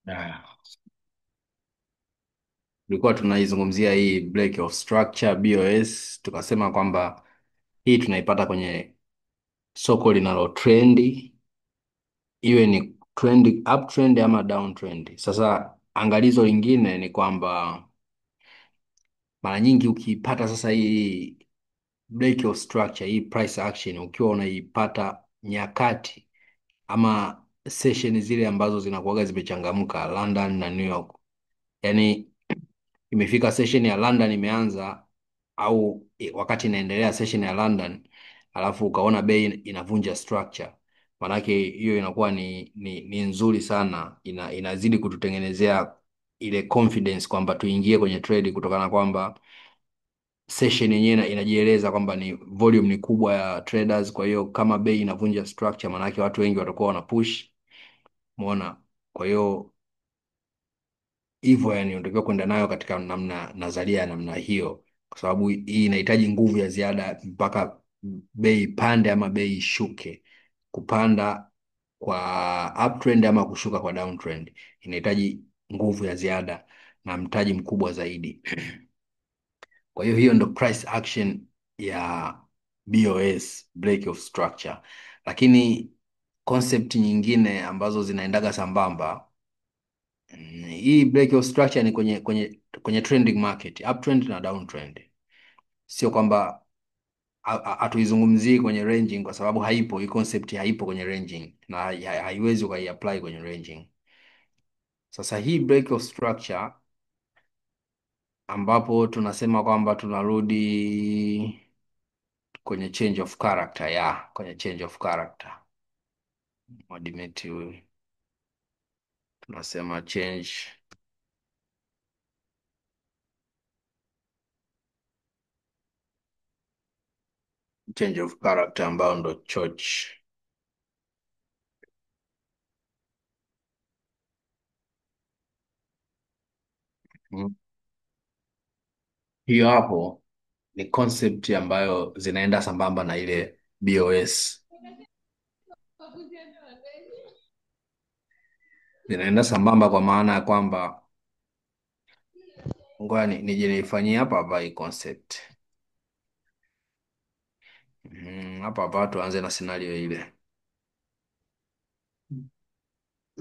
Ah, tulikuwa tunaizungumzia hii break of structure BOS, tukasema kwamba hii tunaipata kwenye soko linalo trendi, iwe ni trend uptrend ama downtrend. Sasa angalizo lingine ni kwamba mara nyingi ukiipata sasa hii break of structure, hii price action, ukiwa unaipata nyakati ama session zile ambazo zinakuwaga zimechangamka London na New York, yaani imefika session ya London imeanza au wakati inaendelea session ya London, alafu ukaona bei inavunja structure, manake hiyo inakuwa ni nzuri sana, inazidi kututengenezea ile confidence kwamba tuingie kwenye trade, kutokana kwamba session yenyewe inajieleza kwamba ni volume ni kubwa ya traders. Kwa hiyo kama bei inavunja structure, manake watu wengi watakuwa wana push, umeona. Kwa hiyo hivyo yani unatakiwa kwenda nayo katika namna nadharia ya namna hiyo, kwa sababu hii inahitaji nguvu ya ziada mpaka bei ipande ama bei ishuke. Kupanda kwa uptrend ama kushuka kwa downtrend inahitaji nguvu ya ziada na mtaji mkubwa zaidi. Kwa hiyo hiyo ndo price action ya BOS, break of structure. Lakini concept nyingine ambazo zinaendaga sambamba. Hii break of structure ni kwenye trending market, uptrend na downtrend. Sio kwamba hatuizungumzii kwenye ranging kwa sababu haipo, hii concept haipo kwenye ranging na haiwezi ukaiapply kwenye ranging. Sasa hii break of structure ambapo tunasema kwamba tunarudi kwenye change of character, ya kwenye change of character. Modimate huyu tunasema change of character ambayo ndo choch. Hiyo hapo ni concept ambayo zinaenda sambamba na ile BOS. Zinaenda sambamba kwa maana ya kwamba ngoja nije niifanyie hapa hapa hii concept. Hapa hapa tuanze na scenario ile.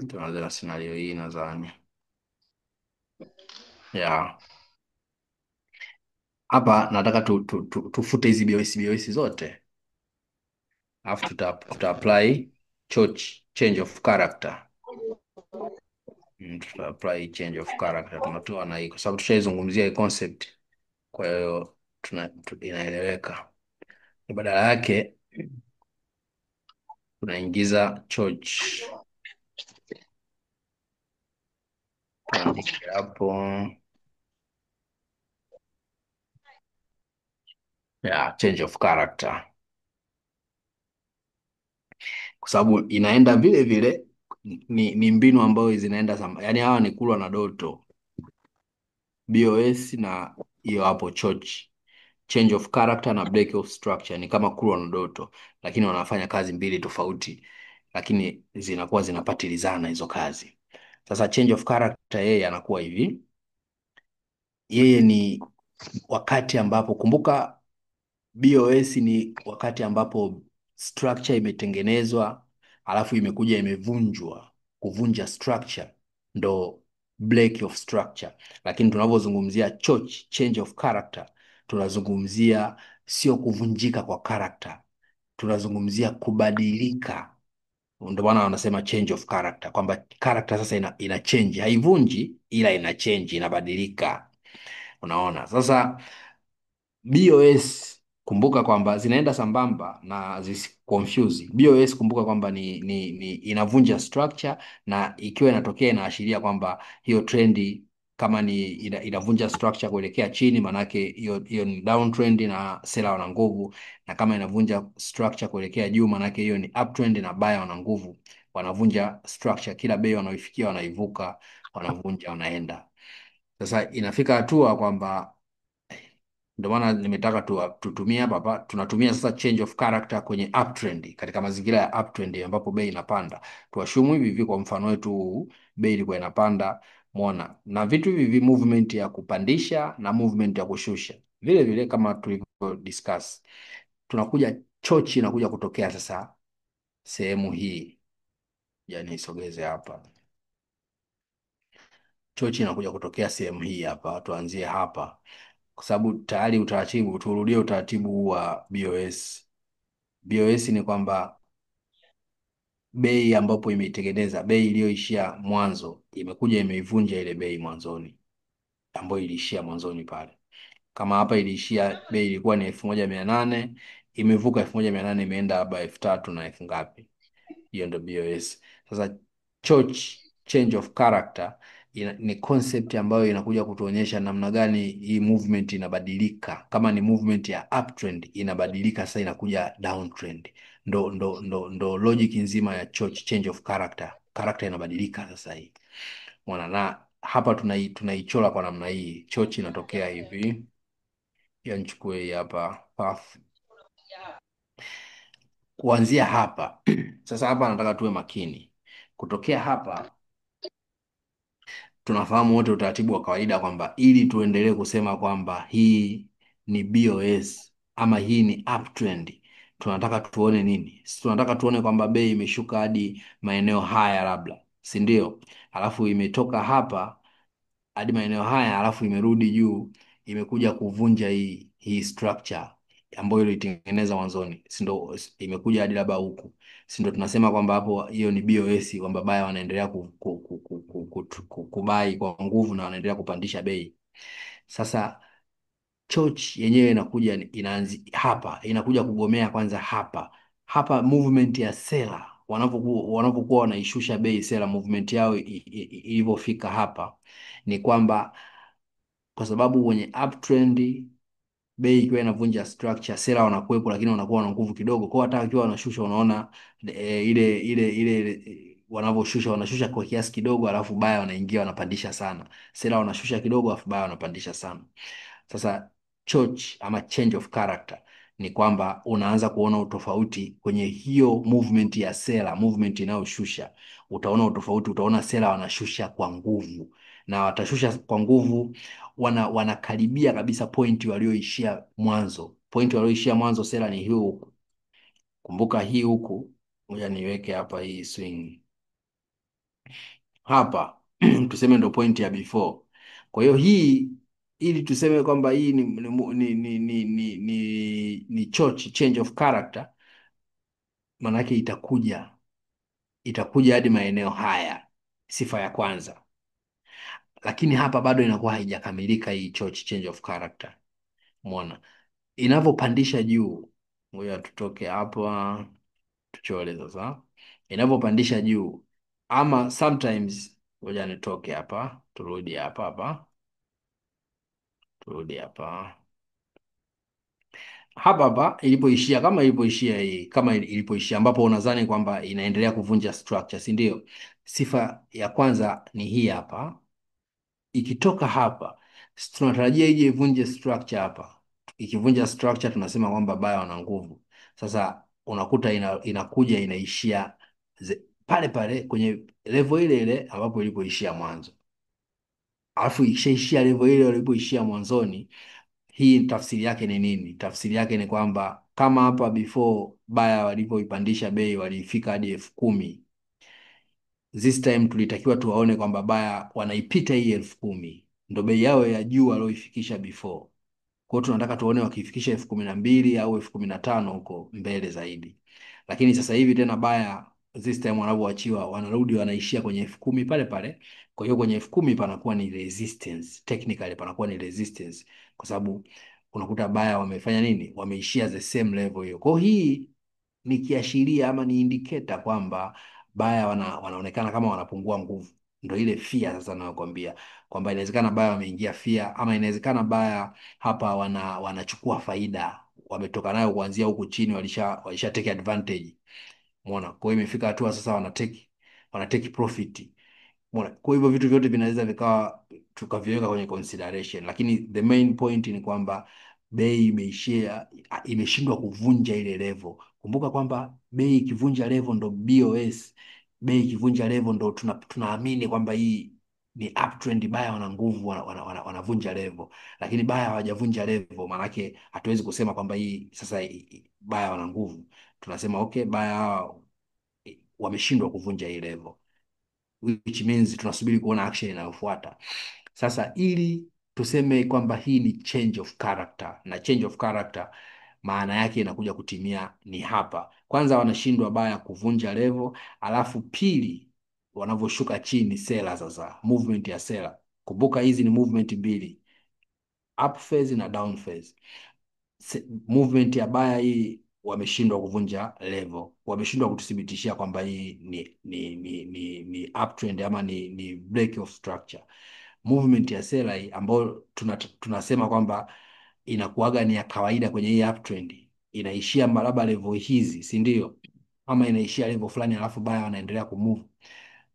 Tuanze na scenario hii nadhani. Yeah. Hapa nataka tufute hizi BOS, BOS zote. Alafu tuta apply choch, change of character. Tuta apply change of character, tunatoa na hii kwa sababu tushaizungumzia hii concept. Kwa hiyo inaeleweka. Badala yake tunaingiza choch. Tuandike hapo. Yeah, change of character. Kwa sababu inaenda vile vile, ni mbinu ambayo zinaenda sambamba. Yaani hawa ni Kulwa na Doto. BOS na hiyo hapo choch. Change of character na break of structure ni kama Kulwa na Doto, lakini wanafanya kazi mbili tofauti, lakini zinakuwa zinapatilizana hizo kazi. Sasa change of character yeye anakuwa hivi. Yeye ni wakati ambapo, kumbuka BOS ni wakati ambapo structure imetengenezwa alafu imekuja imevunjwa. Kuvunja structure ndo break of structure. Lakini tunapozungumzia choch, change of character, tunazungumzia sio kuvunjika kwa character, tunazungumzia kubadilika. Ndio maana wanasema change of character, kwamba character sasa ina change, haivunji ila ina change, inabadilika. Unaona? Sasa BOS kumbuka kwamba zinaenda sambamba na zisiconfuse. BOS kumbuka kwamba ni inavunja structure, na ikiwa inatokea inaashiria kwamba hiyo trendi kama ni inavunja structure kuelekea chini, manake hiyo ni downtrend na seller wana nguvu, na kama inavunja structure kuelekea juu, manake hiyo ni uptrend na buyer wana nguvu. Wanavunja structure, kila bei wanaoifikia wanaivuka, wanavunja, wanaenda. Sasa inafika hatua kwamba Ndio maana nimetaka tutumie hapa hapa, tunatumia sasa change of character kwenye uptrend, katika mazingira ya uptrend ambapo bei inapanda. Tuashumu hivi hivi kwa mfano wetu huu, bei ilikuwa inapanda, muona, na vitu hivi hivi, movement ya kupandisha na movement ya kushusha vile vile kama tulivyo discuss. Tunakuja CHoCH inakuja kutokea sasa sehemu hii, yani isogeze hapa. CHoCH inakuja kutokea sehemu hii hapa, tuanzie hapa kwa sababu tayari utaratibu, turudie utaratibu huu wa BOS. BOS ni kwamba bei ambapo imeitengeneza bei iliyoishia mwanzo imekuja imeivunja ile bei mwanzoni ambayo iliishia mwanzoni pale. Kama hapa iliishia bei ilikuwa ni 1800, imevuka 1800 imeenda labda 3000 na elfu ngapi. Hiyo ndio BOS. Sasa CHoCH, change of character, ni concept ambayo inakuja kutuonyesha namna gani hii movement inabadilika. Kama ni movement ya uptrend inabadilika sasa inakuja downtrend. Ndo logic nzima ya CHoCH, change of character. Character inabadilika sasa hii. Mwana na hapa tunaichora kwa namna hii. CHoCH inatokea hivi. Ya nichukue hii hapa path. Kuanzia hapa. Sasa hapa nataka tuwe makini. Kutokea hapa tunafahamu wote utaratibu wa kawaida kwamba ili tuendelee kusema kwamba hii ni BOS ama hii ni uptrend, tunataka tuone nini? Si tunataka tuone kwamba bei imeshuka hadi maeneo haya labda, si ndio? Alafu imetoka hapa hadi maeneo haya alafu imerudi juu, imekuja kuvunja hii structure ambayo ilitengeneza mwanzoni, si ndio? Imekuja hadi labda huku, si ndio? Tunasema kwamba hapo hiyo ni BOS, kwamba buyer wanaendelea kubuy kwa nguvu na wanaendelea kupandisha bei. Sasa CHoCH yenyewe inakuja inaanzi hapa, inakuja kugomea kwanza hapa hapa, movement ya seller wanapokuwa wanaishusha bei seller, movement yao ilivyofika hapa ni kwamba kwa sababu kwenye uptrend bei ikiwa inavunja structure, seller wanakuwepo, lakini wanakuwa na nguvu kidogo. Kwa hata wakiwa wanashusha unaona ile wanavyoshusha, wanashusha kwa kiasi kidogo, alafu buyer wanaingia wanapandisha sana. Seller wanashusha kidogo, alafu buyer wanapandisha sana. Sasa CHoCH ama change of character ni kwamba unaanza kuona utofauti kwenye hiyo movement ya seller, movement inayoshusha. Utaona utofauti, utaona seller wanashusha kwa nguvu, na watashusha kwa nguvu, wanakaribia kabisa point walioishia mwanzo. Point walioishia mwanzo seller ni hiyo huku. Kumbuka hii huku, ngoja niweke hapa hii swing hapa tuseme ndo point ya before. Kwa hiyo hii, ili tuseme kwamba hii ni CHoCH, change of character, manake itakuja hadi maeneo haya, sifa ya kwanza. Lakini hapa bado inakuwa haijakamilika hii CHoCH, change of character. Umeona inavyopandisha juu, ngoja tutoke hapa tuchore sasa. Inavyopandisha juu, ama sometimes, ngoja nitoke hapa turudi hapa hapa, turudi hapa hapa hapa ilipoishia, kama ilipoishia hii, kama ilipoishia ambapo unadhani kwamba inaendelea kuvunja structure, si ndio? Sifa ya kwanza ni hii hapa. Ikitoka hapa tunatarajia ije ivunje structure hapa. Ikivunja structure tunasema kwamba buyer wana nguvu. Sasa unakuta inakuja inaishia pale pale kwenye level ile ile ambapo ilipoishia mwanzo. Alafu ikishaishia level ile ilipoishia mwanzoni, hii tafsiri yake ni nini? Tafsiri yake ni kwamba kama hapa before buyer walipoipandisha bei walifika hadi 10,000, this time tulitakiwa tuwaone kwamba buyer wanaipita hii 10,000, ndo bei yao ya juu walioifikisha before. Kwa hiyo tunataka tuone wakifikisha 12,000 au 15,000 huko mbele zaidi. Lakini sasa hivi tena buyer this time wanavyoachiwa wanarudi wanaishia kwenye 10,000 pale pale. Kwa hiyo kwenye 10,000 panakuwa ni resistance, technically panakuwa ni resistance kwa sababu unakuta buyer wamefanya nini? Wameishia the same level hiyo. Kwa hiyo hii ni kiashiria ama ni indicator kwamba buyer wanaonekana kama wanapungua nguvu. Ndio ile fear sasa nayokuambia kwamba inawezekana buyer wameingia fear, ama inawezekana buyer hapa wanachukua faida, wametoka nayo kuanzia huku chini, walisha take advantage. Umeona? Kwa hiyo imefika hatua sasa wana take profit. Umeona? Kwa hivyo vitu vyote vinaweza vikawa tukaviweka kwenye consideration, lakini the main point ni kwamba Bei imeishia, imeshindwa kuvunja ile level. Kumbuka kwamba bei ikivunja level ndo BOS, bei ikivunja level ndo tunaamini kwamba hii ni uptrend, buyer wana nguvu, wanavunja level, lakini buyer hawajavunja level, maanake hatuwezi kusema kwamba hii sasa buyer wana nguvu. Tunasema okay, buyer hawa wameshindwa kuvunja hii level, which means tunasubiri kuona action inayofuata. Sasa ili tuseme kwamba hii ni change of character, na change of character maana yake inakuja kutimia ni hapa. Kwanza wanashindwa buyer kuvunja level, alafu pili wanavyoshuka chini seller, sasa movement ya seller. Kumbuka hizi ni movement mbili, up phase na down phase. Movement ya buyer hii wameshindwa kuvunja level, wameshindwa kututhibitishia kwamba hii ni uptrend ama ni break of structure. Movement ya seller hii ambayo tunasema kwamba inakuaga ni ya kawaida kwenye hii uptrend, inaishia labda level hizi, si ndio? Ama inaishia level fulani alafu buyer wanaendelea kumove.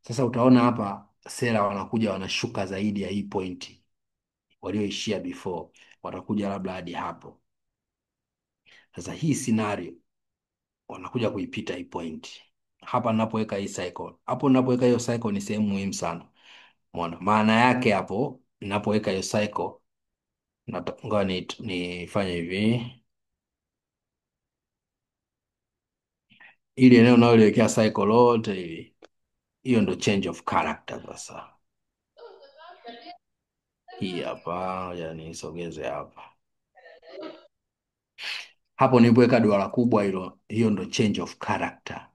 Sasa utaona hapa seller wanakuja wanashuka zaidi ya hii point walioishia before, watakuja labda hadi hapo. Sasa hii scenario wanakuja kuipita hii point hapa ninapoweka hii cycle. Hapo ninapoweka hiyo cycle ni sehemu muhimu sana. Umeona? Maana yake hapo ninapoweka hiyo cycle, ngoja nifanye hivi. Ili eneo naloliwekea cycle lote hili, hiyo ndo change of character sasa. Hii hapa, ngoja nisogeze hapa. Hapo nilipoweka duara kubwa hilo, hiyo ndo change of character.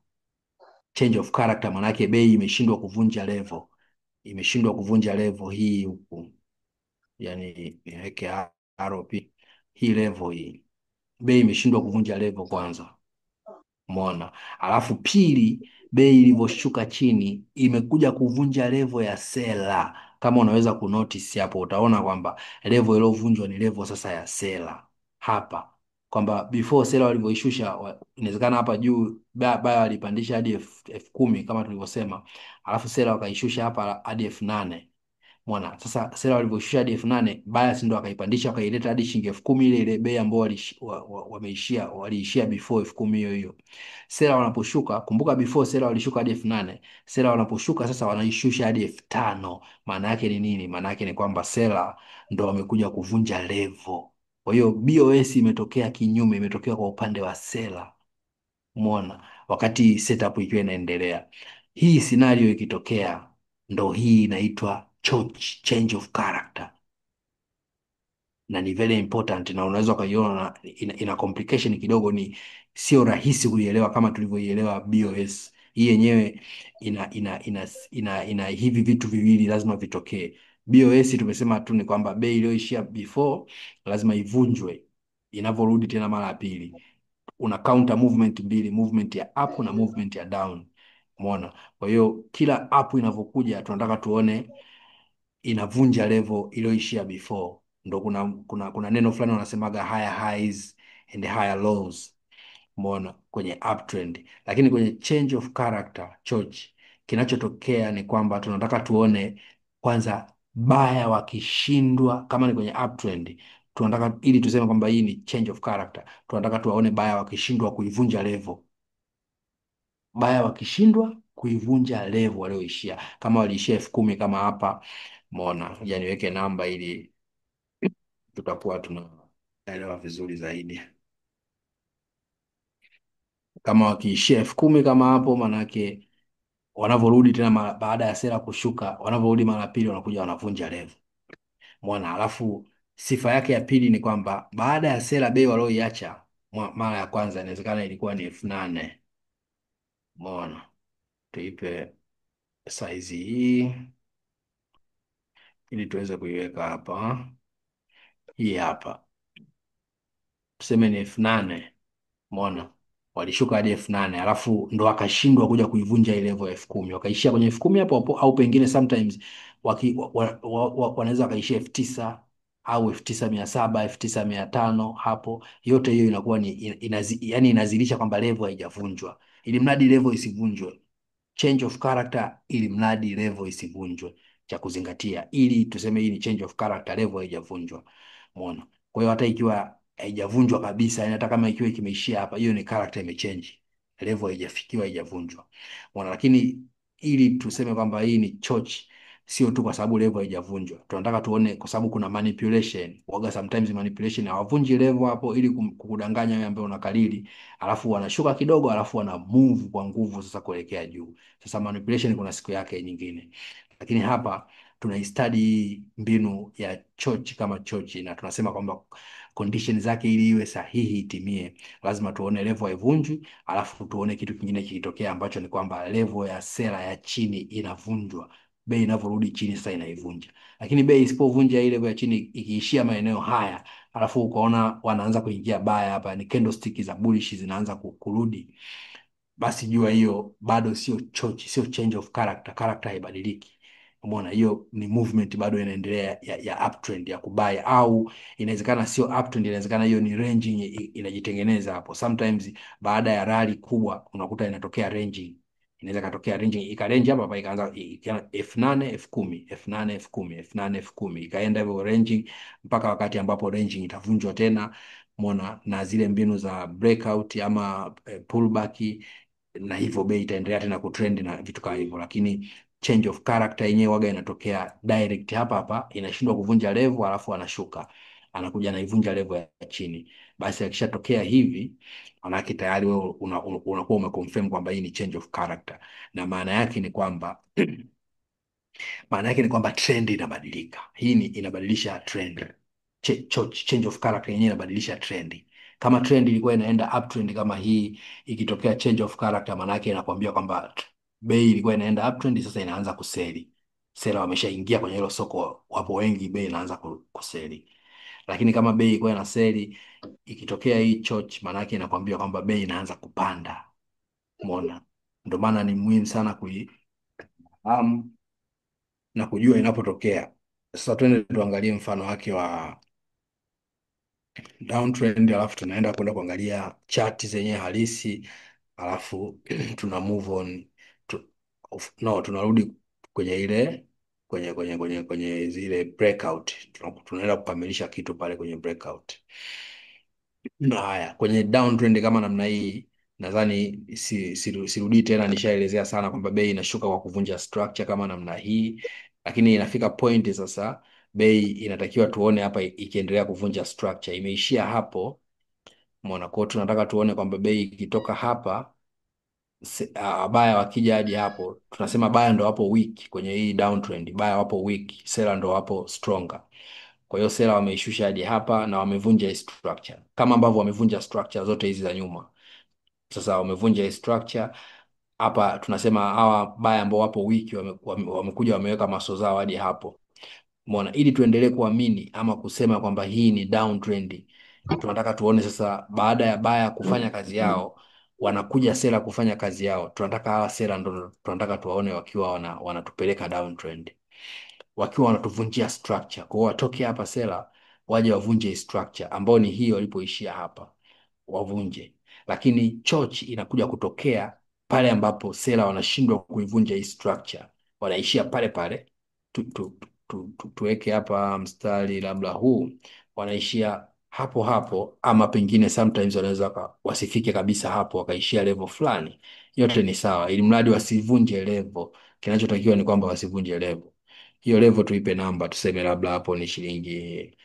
Change of character maana yake bei imeshindwa kuvunja level. Imeshindwa kuvunja level hii huku. Yaani niweke RP hii level hii. Bei imeshindwa kuvunja level kwanza. Umeona? Alafu pili, bei ilivyoshuka chini imekuja kuvunja level ya seller. Kama unaweza kunotice hapo utaona kwamba level iliyovunjwa ni level sasa ya seller hapa. Kwamba before seller walivyoishusha, inawezekana hapa juu buyer walipandisha hadi elfu kumi kama tulivyosema. Alafu seller wakaishusha hapa hadi 8,000. Umeona? Sasa seller walivyoshusha hadi 8,000, buyers ndo wakaipandisha wakaileta hadi shilingi 10,000 ile ile bei ambayo waliishia before 10,000 hiyo hiyo. Seller wanaposhuka, kumbuka before seller walishuka hadi 8,000. Seller wanaposhuka sasa wanaishusha hadi 5,000. Maana yake ni nini? Maana yake ni kwamba seller ndo wamekuja kuvunja level. Kwa hiyo BOS imetokea kinyume, imetokea kwa upande wa seller. Umeona? Wakati setup ikiwa inaendelea. Hii scenario ikitokea ndo hii inaitwa change of character. Na ni very important, na unaweza ukaiona ina complication kidogo, ni sio rahisi kuielewa kama tulivyoielewa BOS. Hii yenyewe ina hivi vitu viwili lazima vitokee. BOS tumesema tu ni kwamba bei iliyoishia before lazima ivunjwe inavyorudi tena mara ya pili. Una counter movement mbili, movement ya up na movement ya down. Umeona? Kwa hiyo kila up inavyokuja tunataka tuone inavunja level iliyoishia before. Ndo kuna neno fulani wanasemaga higher highs and higher lows. Umeona? Kwenye uptrend. Lakini kwenye change of character CHoCH, kinachotokea ni kwamba tunataka tuone kwanza buyer wakishindwa, kama ni kwenye uptrend, tunataka ili tuseme kwamba hii ni change of character, tunataka tuwaone buyer wakishindwa kuivunja level. Buyer wakishindwa kuivunja level walioishia. Kama waliishia 10,000 kama hapa, umeona? Ngoja niweke namba ili tutakuwa tunaelewa vizuri zaidi. Kama wakiishia 10,000 kama hapo, manake wanavyorudi tena mara baada ya seller kushuka, wanavyorudi mara pili wanakuja wanavunja level. Umeona? Alafu sifa yake ya pili ni kwamba baada ya seller bei walioiacha mara ya kwanza inawezekana ilikuwa ni 8,000. Umeona? Tuipe size hii ili tuweze kuiweka hapa. Hii hapa. Tuseme ni 8,000. Umeona? Walishuka hadi 8,000, alafu ndo wakashindwa kuja kuivunja ile level ya 10,000. Wakaishia kwenye 10,000 hapo hapo, au pengine sometimes wanaweza wakaishia 9,000 au 9,700, 9,500 hapo. Yote hiyo inakuwa ni, yani inazilisha kwamba level haijavunjwa. Ili mradi level isivunjwe. Change of character, ili mradi level isivunjwe. Cha kuzingatia ili tuseme hii ni change of character, level haijavunjwa. Umeona? Kwa hiyo hata ikiwa Haijavunjwa kabisa, yani hata kama ikiwa kimeishia hapa, hiyo ni character imechange, level haijafikiwa, haijavunjwa bwana. Lakini ili tuseme kwamba hii ni choch, sio tu kwa sababu level haijavunjwa, tunataka tuone kwa sababu kuna manipulation. Waga sometimes manipulation hawavunji level hapo ili kukudanganya wewe ambaye unakalili, alafu wanashuka kidogo, alafu wana move kwa nguvu sasa kuelekea juu. Sasa manipulation kuna siku yake nyingine, lakini hapa tunaistudy hii mbinu ya choch kama chochi, na tunasema kwamba condition zake ili iwe sahihi itimie, lazima tuone level haivunjwi, alafu tuone kitu kingine kikitokea ambacho ni kwamba level ya sera ya chini inavunjwa, bei inavyorudi chini sasa inaivunja. Lakini bei isipovunja ile level ya chini, ikiishia maeneo haya, alafu ukaona wanaanza kuingia baya hapa, ni candlestick za bullish zinaanza kurudi, basi jua hiyo bado sio chochi, sio change of character. Character haibadiliki. Umeona, hiyo ni movement bado inaendelea ya uptrend ya kubuy, au inawezekana sio uptrend, inawezekana hiyo ni ranging inajitengeneza hapo. Sometimes baada ya rally kubwa unakuta inatokea ranging, inaweza katokea ranging ikarange hapa hapa ikaanza F8 F10 F8 F10 F8 F10 ikaenda hivyo ranging mpaka wakati ambapo ranging itavunjwa tena. Umeona, na zile mbinu za breakout ama pullback na hivyo bei itaendelea tena kutrend na vitu kama hivyo, lakini change of character yenyewe waga inatokea direct hapa hapa, inashindwa kuvunja level, alafu anashuka anakuja anaivunja level ya chini. Basi akishatokea hivi, manake tayari wewe unakuwa umeconfirm kwamba hii ni change of character, na maana yake ni kwamba maana yake ni kwamba trend inabadilika. Hii ni inabadilisha trend. Change of character yenyewe inabadilisha trend. Kama trend ilikuwa inaenda uptrend kama hii, ikitokea change of character, maana yake inakwambia kwamba bei ilikuwa inaenda uptrend, sasa inaanza kuseli. Sela wameshaingia kwenye hilo soko, wapo wengi, bei inaanza kuseli. Lakini kama bei ilikuwa inaseli, ikitokea hii choch, maana yake inakwambia kwamba bei inaanza kupanda. Umeona? Ndio maana ni muhimu sana kuifahamu na kujua inapotokea. Sasa twende tuangalie mfano wake wa downtrend, alafu tunaenda kwenda kuangalia chati zenyewe halisi, alafu tuna move on tu, no, tunarudi kwenye ile kwenye kwenye kwenye kwenye zile breakout. Tunaenda kukamilisha kitu pale kwenye breakout. Haya, kwenye downtrend kama namna hii nadhani sirudii tena, nishaelezea sana kwamba bei inashuka kwa kuvunja structure kama namna hii, lakini inafika point sasa bei inatakiwa tuone hapa ikiendelea kuvunja structure, imeishia hapo. Umeona, kwa hiyo tunataka tuone kwamba bei ikitoka hapa baya wakija hadi hapo, tunasema baya ndo wapo weak kwenye hii downtrend, baya wapo weak, seller ndo wapo stronger. Kwa hiyo seller wameishusha hadi hapa na wamevunja hii structure kama ambavyo wamevunja structure zote hizi za nyuma. Sasa wamevunja hii structure hapa, tunasema hawa baya ambao wapo weak wamekuja wameweka maso zao hadi hapo. Umeona, ili tuendelee kuamini ama kusema kwamba hii ni downtrend, tunataka tuone sasa baada ya baya kufanya kazi yao, wanakuja sela kufanya kazi yao. Tunataka hawa sela ndo tunataka tuwaone wakiwa wanatupeleka downtrend, wakiwa wanatuvunjia structure. Kwa hiyo watoke hapa sela waje wavunje hii structure ambao ni hii walipoishia hapa, wavunje. Lakini choch inakuja kutokea pale ambapo sela wanashindwa kuivunja hii structure, wanaishia pale pale. Tu, tu, tu, tu, tuweke hapa mstari labda huu, wanaishia hapo hapo, ama pengine sometimes wanaweza wasifike kabisa hapo, wakaishia level fulani. Yote ni sawa, ili mradi wasivunje level. Kinachotakiwa ni kwamba wasivunje level. Hiyo level tuipe namba, tuseme labda hapo ni shilingi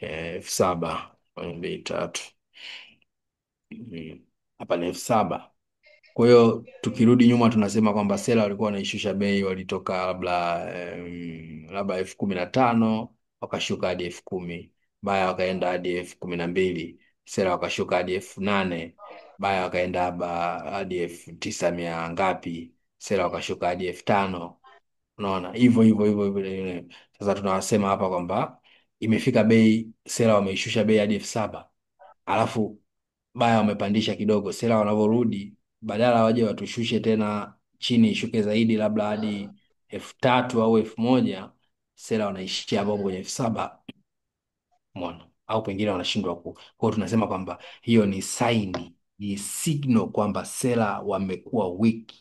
7,000, moja, mbili, tatu. Hapa ni 7,000. Kwa hiyo tukirudi nyuma tunasema kwamba sela walikuwa wanaishusha bei, walitoka labda labda 15,000 wakashuka hadi 10,000, baya wakaenda hadi 12,000, sela wakashuka hadi 8,000, baya wakaenda hadi 9,000 mia ngapi, sela wakashuka hadi 5,000. Unaona hivyo hivyo hivyo hivyo hivyo. Sasa tunawasema hapa kwamba imefika bei, sela wameishusha bei hadi 7,000, alafu baya wamepandisha kidogo, sela wanavyorudi badala waje watushushe tena chini ishuke zaidi labda hadi 3,000 au 1,000, sela wanaishia hapo kwenye 7,000. Umeona? Au pengine wanashindwa ku. Kwa hiyo tunasema kwamba hiyo ni sign, ni signal kwamba sela wamekuwa weak.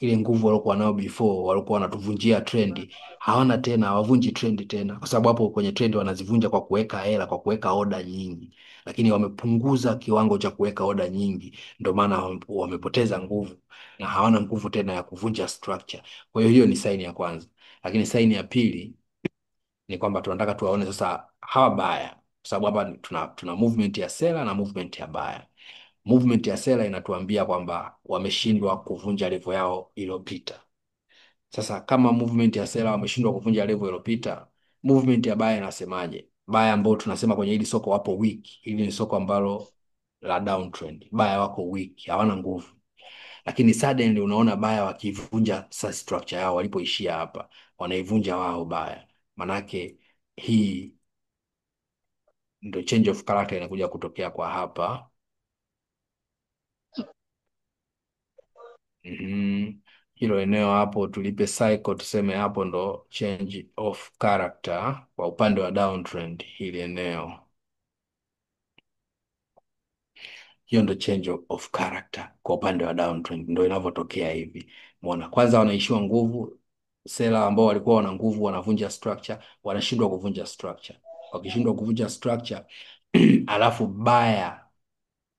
Ile nguvu waliokuwa nayo before, walikuwa wanatuvunjia trendi, hawana tena, hawavunji trendi tena, kwa sababu hapo kwenye trendi wanazivunja kwa kuweka hela, kwa kuweka oda nyingi, lakini wamepunguza kiwango cha kuweka oda nyingi, ndio maana wamepoteza nguvu na hawana nguvu tena ya kuvunja structure. Kwa hiyo hiyo ni saini ya kwanza, lakini saini ya pili ni kwamba tunataka tuwaone sasa hawa buyer, kwa sababu hapa tuna movement ya seller na movement ya buyer. Movement ya seller inatuambia kwamba wameshindwa kuvunja level yao iliyopita. Sasa kama movement ya seller wameshindwa kuvunja level iliyopita, movement ya buyer inasemaje? Buyer ambao tunasema kwenye hili soko wapo weak, hili ni soko ambalo la downtrend. Buyer wako weak, hawana nguvu. Lakini suddenly unaona buyer wakivunja sasa structure yao walipoishia hapa, wanaivunja wao buyer. Manake hii ndio change of character inakuja kutokea kwa hapa. Mhm. Hilo eneo hapo tulipe cycle, tuseme hapo ndo change of character kwa upande wa downtrend, hili eneo, hiyo ndo change of character kwa upande wa downtrend, ndo inavyotokea hivi. Umeona, kwanza wanaishiwa nguvu, seller ambao walikuwa wana nguvu wanavunja structure, wanashindwa kuvunja structure. Wakishindwa kuvunja structure alafu buyer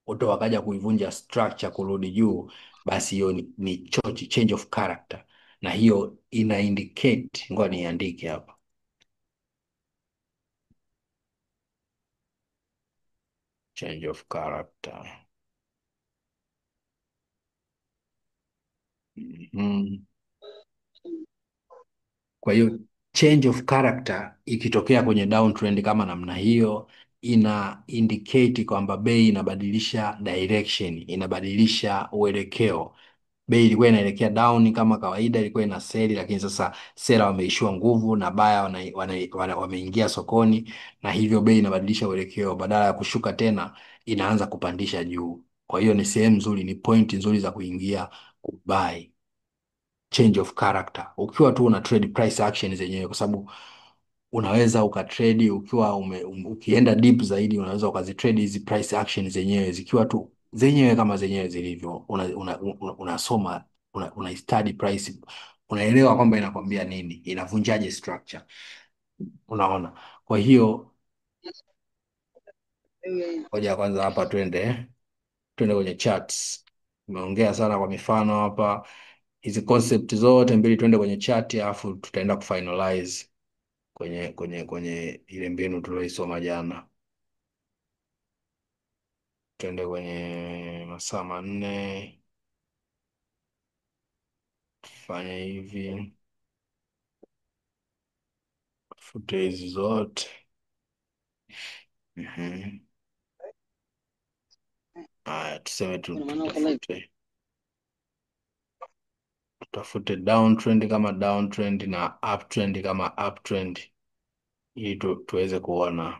wote wakaja kuivunja structure kurudi juu, basi hiyo ni chochi, change of character, na hiyo ina indicate, ngoja niandike hapa change of character. Mm. Kwa hiyo change of character ikitokea kwenye downtrend kama namna hiyo, ina indicate kwamba bei inabadilisha direction, inabadilisha uelekeo. Bei ilikuwa inaelekea down kama kawaida, ilikuwa ina sell, lakini sasa seller wameishiwa nguvu na buyer wameingia sokoni, na hivyo bei inabadilisha uelekeo, badala ya kushuka tena inaanza kupandisha juu. Kwa hiyo ni sehemu nzuri, ni point nzuri za kuingia kubuy change of character ukiwa tu una trade price action zenyewe, kwa sababu unaweza ukatrade ukiwa ukienda deep zaidi, unaweza ukazitrade hizi price action zenyewe zikiwa tu zenyewe kama zenyewe zilivyo, unasoma una study price, unaelewa kwamba inakwambia nini, inavunjaje structure, unaona. Kwa hiyo ngoja kwanza hapa twende kwenye charts. Tumeongea sana kwa mifano hapa, hizi concept zote mbili, twende kwenye chart alafu tutaenda kufinalize kwenye ile mbinu tulioisoma jana. Twende kwenye masaa 4, tufanye hivi, tufute hizi zote. Mhm. Haya, tuseme Ina maana uko live. tutafute downtrend kama downtrend na uptrend kama uptrend ili tuweze kuona.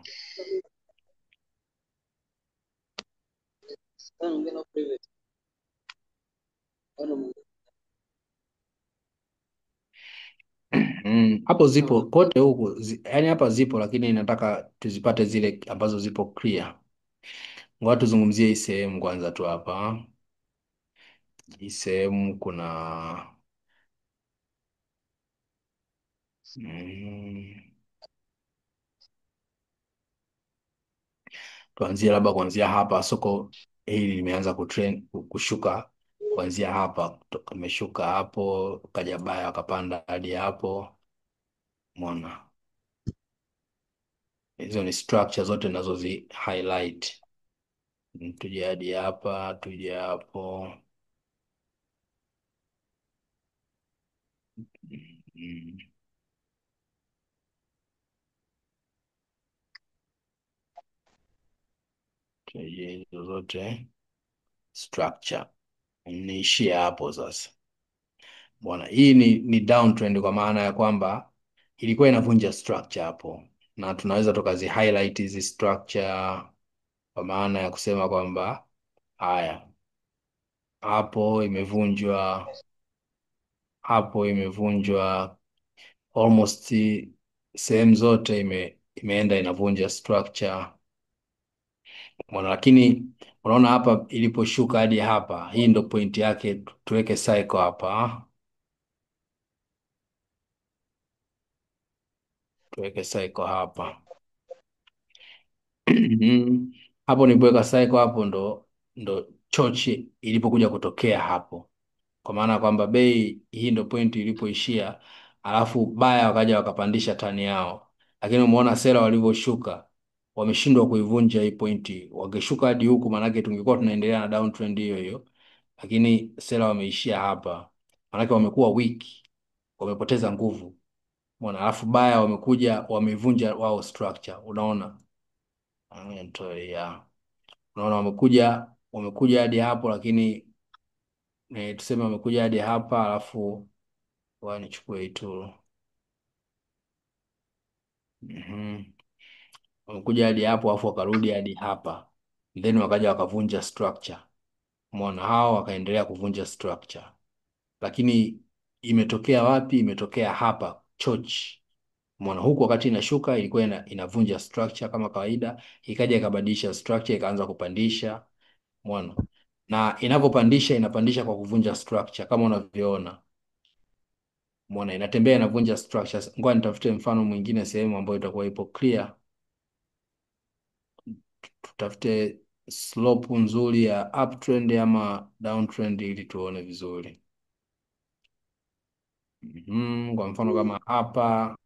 Hapo zipo kote huku, yaani hapa zipo, lakini nataka tuzipate zile ambazo zipo clear. Ngoja tuzungumzie hii sehemu kwanza tu hapa. Hii sehemu kuna tuanzie labda kuanzia hapa. Soko hili limeanza kutrend kushuka kuanzia hapa, limeshuka hapo, kaja baya wakapanda hadi hapo. Umeona? Hizo ni structure zote nazozi highlight. Tuje hadi hapa, tuje hapo. Tuje hizo zote structure. Niishie hapo sasa. Bwana, hii ni downtrend kwa maana ya kwamba ilikuwa inavunja structure hapo, na tunaweza tukazi highlight hizi structure kwa maana ya kusema kwamba haya hapo imevunjwa, hapo imevunjwa, almost sehemu zote imeenda inavunja structure. Umeona, lakini unaona hapa iliposhuka hadi hapa, hii ndo point yake, tuweke cycle hapa. Tuweke cycle hapa. Hapo nilipoweka cycle hapo ndo chochi ilipokuja kutokea hapo, kwa maana kwamba bei hii ndo point ilipoishia, alafu baya wakaja wakapandisha tani yao, lakini umeona sera walivyoshuka, wameshindwa kuivunja hii pointi. Wangeshuka hadi huku, maanake tungekuwa tunaendelea na downtrend hiyo hiyo, lakini sera wameishia hapa, maanake wamekuwa weak, wamepoteza nguvu. Umeona, alafu baya wamekuja wameivunja wao structure, unaona. Ya. Unaona wamekuja hadi hapo, lakini tuseme wamekuja hadi hapa alafu nichukue hii tool. Mhm. Wamekuja hadi hapo alafu wakarudi hadi hapa, then wakaja wakavunja structure. Umeona, hao wakaendelea kuvunja structure, lakini imetokea wapi? Imetokea hapa choch. Umeona, huku wakati inashuka ilikuwa inavunja structure kama kawaida, ikaja ikabadilisha structure ikaanza kupandisha. Umeona, na inavyopandisha inapandisha kwa kuvunja structure kama unavyoona. Umeona, inatembea inavunja structures. Ngoja nitafute mfano mwingine sehemu ambayo itakuwa ipo clear. Tutafute slope nzuri ya uptrend ama downtrend ili tuone vizuri. Kwa mfano kama hapa,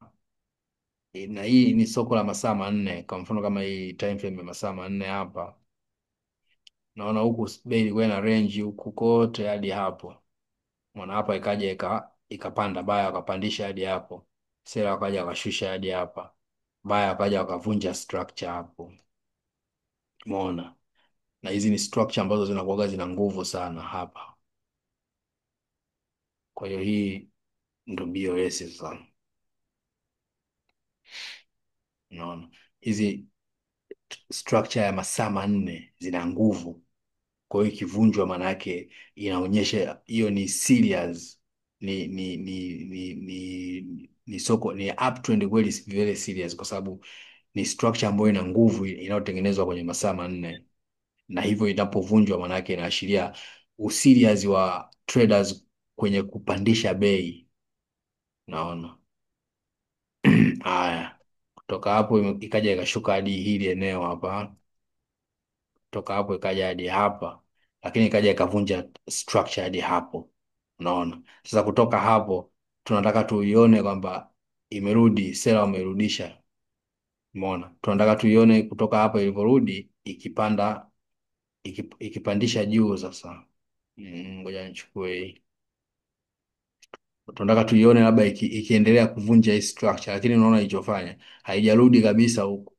na hii ni soko la masaa manne. Kwa mfano kama hii time frame ya masaa manne hapa, naona huku bei ilikuwa ina range huku kote hadi hapo. Mwana hapa ikaja ikapanda baya wakapandisha hadi hapo, sela wakaja wakashusha hadi hapa, baya wakaja wakavunja structure hapo. Umeona, na hizi ni structure ambazo zinakuwaga zina nguvu sana hapa. Kwa hiyo hii ndo BOS sasa. Unaona hizi structure ya masaa manne zina nguvu, kwa hiyo ikivunjwa, maana yake inaonyesha hiyo ni serious, ni soko ni uptrend kweli, very serious, kwa sababu ni structure ambayo ina nguvu inayotengenezwa kwenye masaa manne, na hivyo inapovunjwa, maana yake inaashiria userious wa traders kwenye kupandisha bei. Naona haya, kutoka hapo ikaja ikashuka hadi hili eneo hapa, kutoka hapo ikaja hadi hapa, lakini ikaja ikavunja structure hadi hapo. Unaona, sasa kutoka hapo tunataka tuione kwamba imerudi, sela wamerudisha. Umeona, tunataka tuione kutoka hapo ilivyorudi ikipanda, ikipandisha juu sasa. Ngoja nichukue hii. Tunataka tuione labda ikiendelea kuvunja hii structure, lakini unaona ilichofanya haijarudi kabisa huku,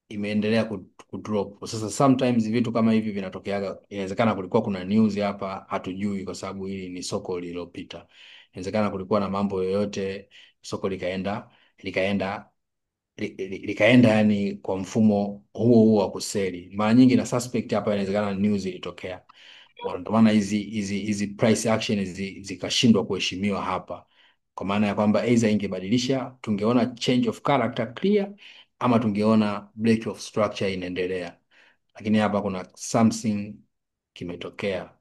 imeendelea kudrop. Sasa sometimes vitu kama hivi vinatokeaga, inawezekana kulikuwa kuna news hapa, hatujui kwa sababu hili ni soko lililopita. Inawezekana kulikuwa na mambo yoyote, soko likaenda yani kwa mfumo huo huo wa kuseli. Mara nyingi na suspect hapa, inawezekana news ilitokea. Ndio maana hizi price action zikashindwa kuheshimiwa hapa, kwa maana ya kwamba either ingebadilisha, tungeona change of character clear, ama tungeona break of structure inaendelea, lakini hapa kuna something kimetokea.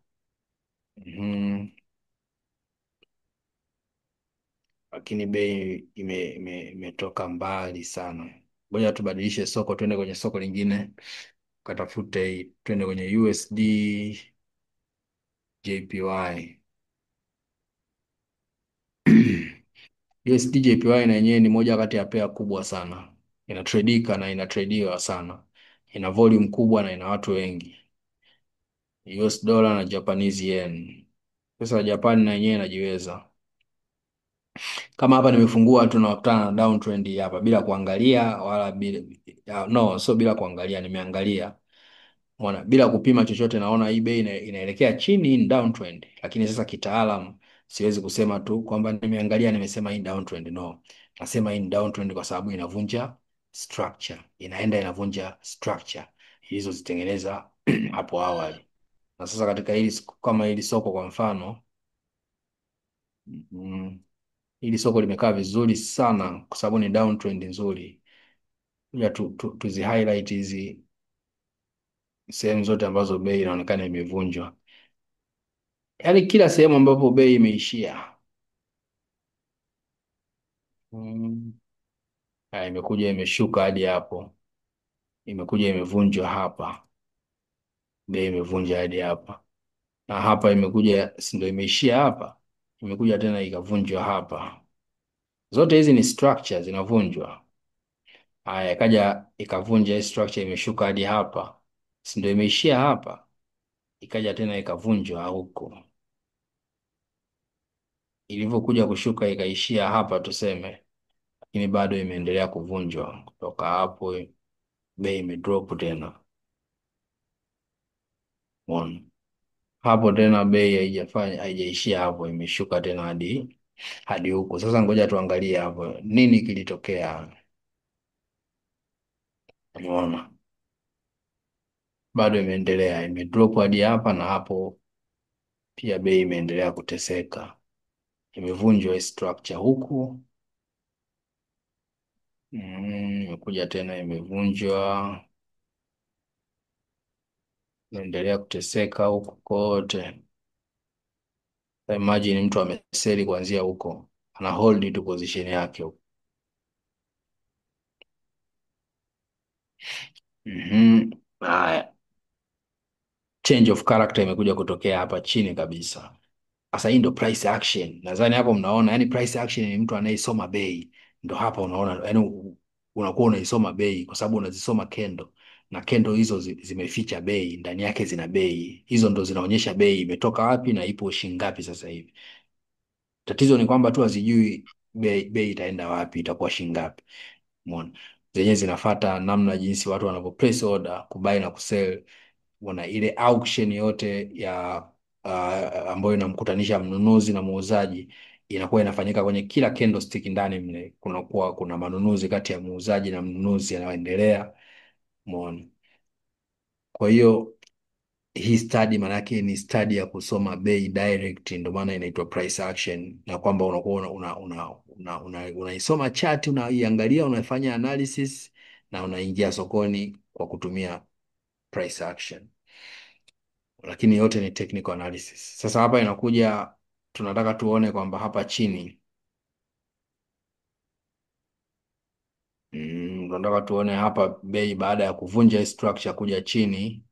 Lakini bei imetoka mbali sana. Ngoja tubadilishe soko, twende kwenye soko lingine, katafute hii, twende kwenye USD JPY. USD JPY na yenyewe ni moja kati ya pair kubwa sana, inatradika na inatradiwa sana, ina volume kubwa na ina watu wengi. US dollar na Japanese yen, pesa ya Japan na yenyewe inajiweza. Kama hapa nimefungua tunakutana na downtrend hapa bila kuangalia wala bila, no, sio bila kuangalia, nimeangalia Umeona, bila kupima chochote naona hii bei inaelekea chini, hii ni downtrend. Lakini sasa kitaalam siwezi kusema tu kwamba nimeangalia nimesema hii downtrend, no. Nasema hii ni downtrend kwa sababu inavunja structure, inaenda inavunja structure ilizozitengeneza hapo awali. Na sasa katika hili kama hili soko kwa mfano, hili soko limekaa vizuri sana kwa sababu ni downtrend nzuri. Kuja tuzi highlight hizi sehemu zote ambazo bei inaonekana imevunjwa, yaani kila sehemu ambapo bei imeishia. Imekuja imeshuka hadi hapo, imekuja imevunjwa hapa, bei imevunja hadi hapa, na hapa imekuja, si ndio imeishia hapa, imekuja tena ikavunjwa hapa. Zote hizi ni structure zinavunjwa. Haya, ikaja ikavunja hii structure, imeshuka hadi hapa, si ndio imeishia hapa, ikaja tena ikavunjwa huko. Ilivyokuja kushuka ikaishia hapa tuseme, lakini bado imeendelea kuvunjwa. Kutoka hapo bei imedrop tena. Umeona? Hapo tena bei haijafanya haijaishia hapo, imeshuka tena hadi huko. Sasa ngoja tuangalie hapo nini kilitokea. Umeona? Bado imeendelea, imedrop hadi hapa, na hapo pia bei imeendelea kuteseka, imevunjwa hii structure huku. Imekuja tena imevunjwa, imeendelea kuteseka huku kote. Imagine mtu ameseli kuanzia huko, ana hold tu position yake huko. Mhm. Haya, change of character imekuja kutokea hapa chini kabisa. Sasa hii ndo price action. Nadhani hapo mnaona, yani price action ni mtu anayesoma bei. Ndo hapa unaona, yani unakuwa unaisoma bei kwa sababu unazisoma candle, na candle hizo zimeficha bei, ndani yake zina bei. Hizo ndo zinaonyesha bei imetoka wapi na ipo shilingi ngapi sasa hivi. Tatizo ni kwamba tu hazijui bei itaenda wapi, itakuwa shilingi ngapi. Umeona? Zenyewe zinafuata namna jinsi watu wanavyo place order, kubuy na kusell. Wana ile auction yote ya ambayo inamkutanisha mnunuzi na muuzaji inakuwa inafanyika kwenye kila candlestick ndani mle kunakuwa kuna manunuzi kati ya muuzaji na mnunuzi yanayoendelea. Umeona? Kwa hiyo hii study maana yake ni study ya kusoma bei direct, ndio maana inaitwa price action, na kwamba unakuwa unaisoma chart, unaiangalia, unafanya analysis na unaingia sokoni kwa kutumia price action, lakini yote ni technical analysis. Sasa hapa inakuja, tunataka tuone kwamba hapa chini tunataka tuone hapa bei baada ya kuvunja hii structure kuja chini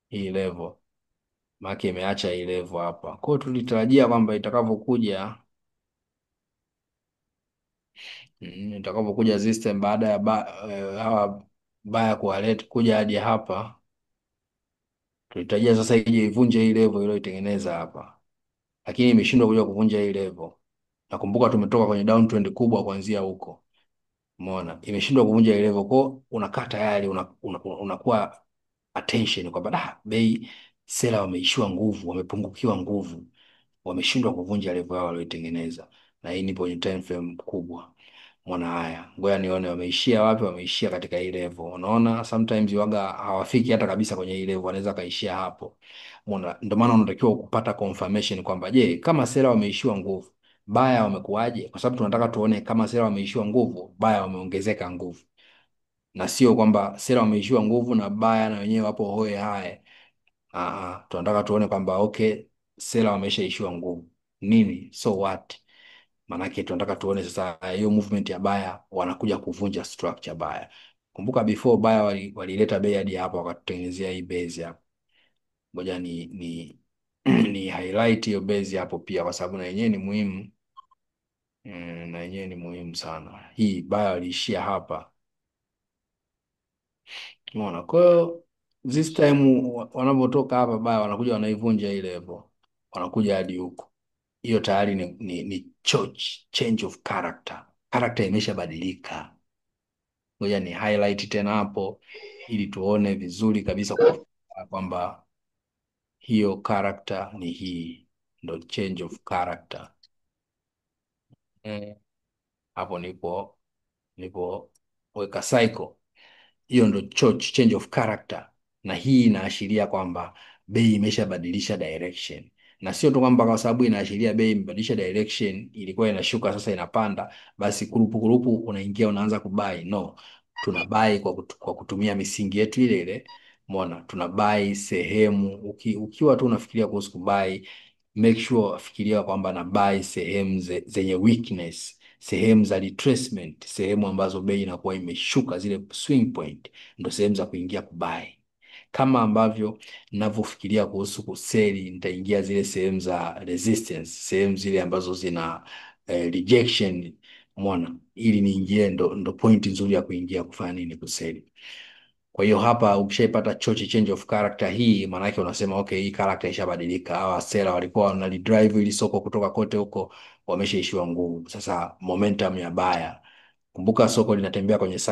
hii level, maana imeacha hii level hapa. Kwa hiyo tulitarajia kwamba itakavyokuja itakavyokuja system baada ya hawa buyer kuwaleta kuja hadi hapa, tulitarajia sasa ije ivunje hii level iliyoitengeneza hapa, lakini imeshindwa kuja kuvunja hii level. Nakumbuka tumetoka kwenye downtrend kubwa kuanzia huko. Umeona? Imeshindwa kuvunja ile level, kwa unakaa tayari unakuwa attention kwamba da bei sela wameishiwa nguvu, wamepungukiwa nguvu, wameshindwa kuvunja level yao walioitengeneza. Na hii nipo kwenye time frame kubwa. Mwana haya, ngoja nione wameishia wapi. Wameishia katika hii level. Unaona, sometimes waga hawafiki hata kabisa kwenye hii level, wanaweza kaishia hapo. Umeona, ndio maana unatakiwa kupata confirmation kwamba je, kama sela wameishiwa nguvu, buyer wamekuaje? Kwa sababu tunataka tuone kama sela wameishiwa nguvu, buyer wameongezeka nguvu, na sio kwamba sela wameishiwa nguvu na buyer na wenyewe wapo hoe hae. Tunataka tuone kwamba okay, sela wameshaishiwa nguvu nini, so what? Manake tunataka tuone sasa hiyo movement ya buyer wanakuja kuvunja structure buyer. Kumbuka before buyer walileta bei hadi hapa wakatutengenezea hii base hapa. Ngoja ni highlight hiyo base hapo pia kwa sababu na yenyewe ni muhimu. Na yenyewe ni muhimu sana. Hii buyer waliishia hapa. Umeona? Kwa hiyo this time wanapotoka hapa buyer wanakuja wanaivunja ile level. Wanakuja hadi huko. Hiyo tayari ni change of character. Character imeshabadilika. Ngoja ni highlight tena hapo ili tuone vizuri kabisa kwamba hiyo character ni hii, ndo change of character. Hapo nipo weka cycle. Hiyo ndo change of character, na hii inaashiria kwamba bei imeshabadilisha direction, na sio tu kwamba kwa sababu inaashiria bei imebadilisha direction, ilikuwa inashuka sasa inapanda, basi kurupu kurupu unaingia unaanza kubuy. No, tuna buy kwa kutumia misingi yetu ile ile. Umeona, tuna buy sehemu ukiwa tu unafikiria kuhusu kubuy, make sure fikiria kwamba na buy sehemu zenye weakness, Sehemu za retracement, sehemu ambazo bei inakuwa imeshuka, zile swing point, ndo sehemu za kuingia kubuy. Kama ambavyo ninavyofikiria kuhusu kusell, nitaingia zile sehemu za resistance, sehemu zile ambazo zina rejection, umeona, ili niingie, ndo point nzuri ya kuingia kufanya nini, kusell. Kwa hiyo hapa ukishaipata chochi change of character hii, maana yake unasema okay, hii character ishabadilika. Hawa seller walikuwa wanalidrive ili soko kutoka kote huko, wameshaishiwa nguvu. Sasa momentum ya buyer, kumbuka soko linatembea kwenye